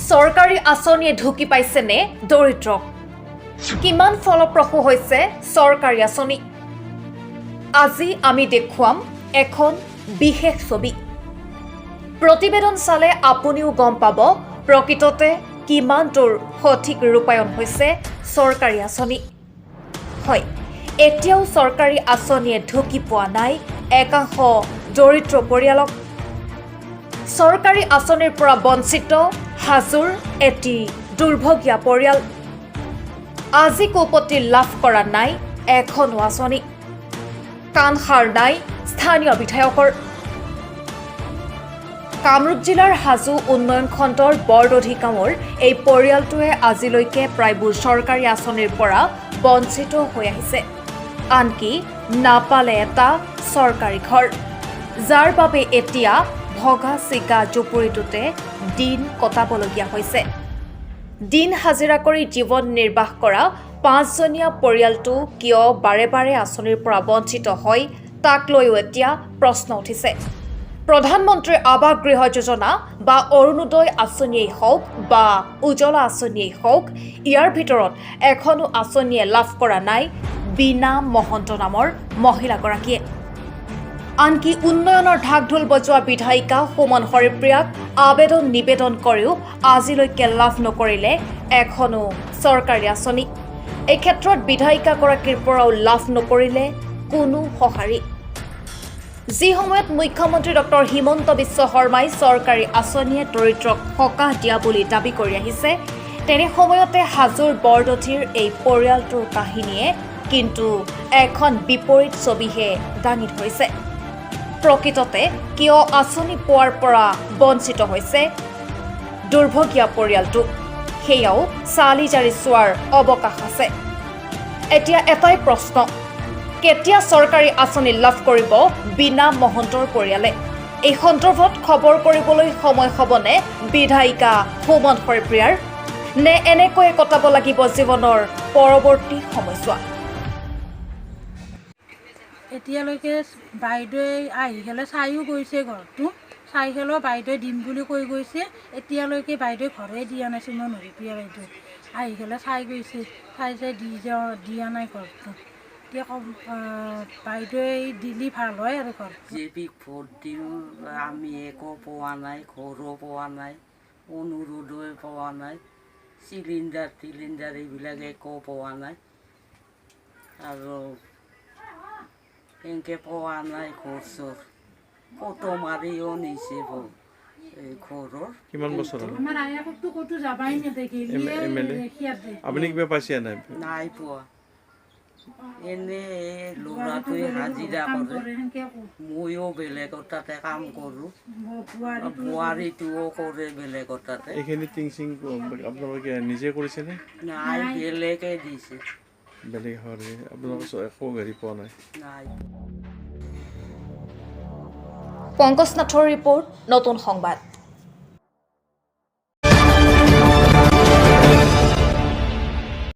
চৰকাৰী আঁচনিয়ে ঢুকি পাইছেনে দৰিদ্ৰক? কিমান ফলপ্ৰসূ হৈছে চৰকাৰী আঁচনি? আজি আমি দেখুৱাম এখন বিশেষ ছবি। প্ৰতিবেদন চালে আপুনিও গম পাব প্ৰকৃততে কিমান দূৰ সঠিক ৰূপায়ণ হৈছে চৰকাৰী আঁচনি। হয়, এতিয়াও চৰকাৰী আঁচনিয়ে ঢুকি পোৱা নাই একাংশ দৰিদ্ৰ পৰিয়ালক। চৰকাৰী আঁচনিৰ পৰা বঞ্চিত হাজোৰ এটি দুৰ্ভগীয়া পৰিয়াল। আজিকোপতি লাভ কৰা নাই এখনো আঁচনি। কাণসাৰ নাই স্থানীয় বিধায়কৰ। কামৰূপ জিলাৰ হাজো উন্নয়ন খণ্ডৰ বৰদধি গাঁৱৰ এই পৰিয়ালটোৱে আজিলৈকে প্ৰায়বোৰ চৰকাৰী আঁচনিৰ পৰা বঞ্চিত হৈ আহিছে। আনকি নাপালে এটা চৰকাৰী ঘৰ, যাৰ বাবে এতিয়া ভগা চিগা জুপুৰিটোতে দিন কটাবলগীয়া হৈছে। দিন হাজিৰা কৰি জীৱন নিৰ্বাহ কৰা পাঁচজনীয়া পৰিয়ালটো কিয় বাৰে বাৰে আঁচনিৰ পৰা বঞ্চিত হয়, তাক লৈও এতিয়া প্ৰশ্ন উঠিছে। প্ৰধানমন্ত্ৰী আৱাস গৃহ যোজনা বা অৰুণোদয় আঁচনিয়েই হওক বা উজলা আঁচনিয়েই হওক, ইয়াৰ ভিতৰত এখনো আঁচনিয়ে লাভ কৰা নাই বীণা মহন্ত নামৰ মহিলাগৰাকীয়ে। আনকি উন্নয়নৰ ঢাক ঢোল বজোৱা বিধায়িকা সুমন হৰিপ্ৰিয়াক আবেদন নিবেদন কৰিও আজিলৈকে লাভ নকৰিলে এখনো চৰকাৰী আঁচনি। এই ক্ষেত্ৰত বিধায়িকাগৰাকীৰ পৰাও লাভ নকৰিলে কোনো সঁহাৰি। যি সময়ত মুখ্যমন্ত্ৰী ডক্টৰ হিমন্ত বিশ্ব শৰ্মাই চৰকাৰী আঁচনিয়ে দৰিদ্ৰক সকাহ দিয়া বুলি দাবী কৰি আহিছে, তেনে সময়তে হাজোৰ বৰদধিৰ এই পৰিয়ালটোৰ কাহিনীয়ে কিন্তু এখন বিপৰীত ছবিহে দাঙি ধৰিছে। প্ৰকৃততে কিয় আঁচনি পোৱাৰ পৰা বঞ্চিত হৈছে দুৰ্ভগীয়া পৰিয়ালটো, সেয়াও চালি জাৰি চোৱাৰ অৱকাশ আছে। এতিয়া এটাই প্ৰশ্ন, কেতিয়া চৰকাৰী আঁচনি লাভ কৰিব বীণা মহন্তৰ পৰিয়ালে? এই সন্দৰ্ভত খবৰ কৰিবলৈ সময় হ'বনে বিধায়িকা সুমন হৰিপ্ৰিয়াৰ, নে এনেকৈয়ে কটাব লাগিব জীৱনৰ পৰৱৰ্তী সময়ছোৱা? এতিয়ালৈকে বাইদেৱে আহি পেলাই চায়ো গৈছে ঘৰটো। চাই পেলাইও বাইদেৱে দিম বুলি কৈ গৈছে। এতিয়ালৈকে বাইদেৱে ঘৰে দিয়া নাই। সুমন হৰিপ্ৰিয়া বাইদেউ আহি পেলাই চাই গৈছে, চাই চাই দি যাওঁ দিয়া নাই ঘৰটো। এতিয়া কম বাইদেৱে দিলি ভাল হয় আৰু ঘৰটো। জেপিক ভোট দিওঁ, আমি একো পোৱা নাই। ঘৰো পোৱা নাই, অৰুণোদয় পোৱা নাই, চিলিণ্ডাৰ টিলিণ্ডাৰ এইবিলাক একো পোৱা নাই আৰু এনেকৈ পোৱা নাই। ঘৰ চৰ ফটো মাৰিও নিছে এই ঘৰৰ। কিমান বছৰ হ'ল? আমাৰ আয়াকতো ক'তো যাবাই নেদেখি। MLA? আপুনি কিবা পাইছে নাই? নাই পোৱা। এনে এই ল'ৰাটোৱে হাজিৰা কৰে, ময়ো বেলেগৰ তাতে কাম কৰোঁ, বোৱাৰীটোও কৰে বেলেগৰ তাতে। এইখিনি টিং চিং আপোনালোকে নিজে কৰিছেনে? নাই, বেলেগে দিছে। বেলেগ হয়, আপোনালোকে একো হেৰি পোৱা নাই? নাই। পংকজ নাথৰ ৰিপৰ্ট, নতুন সংবাদ।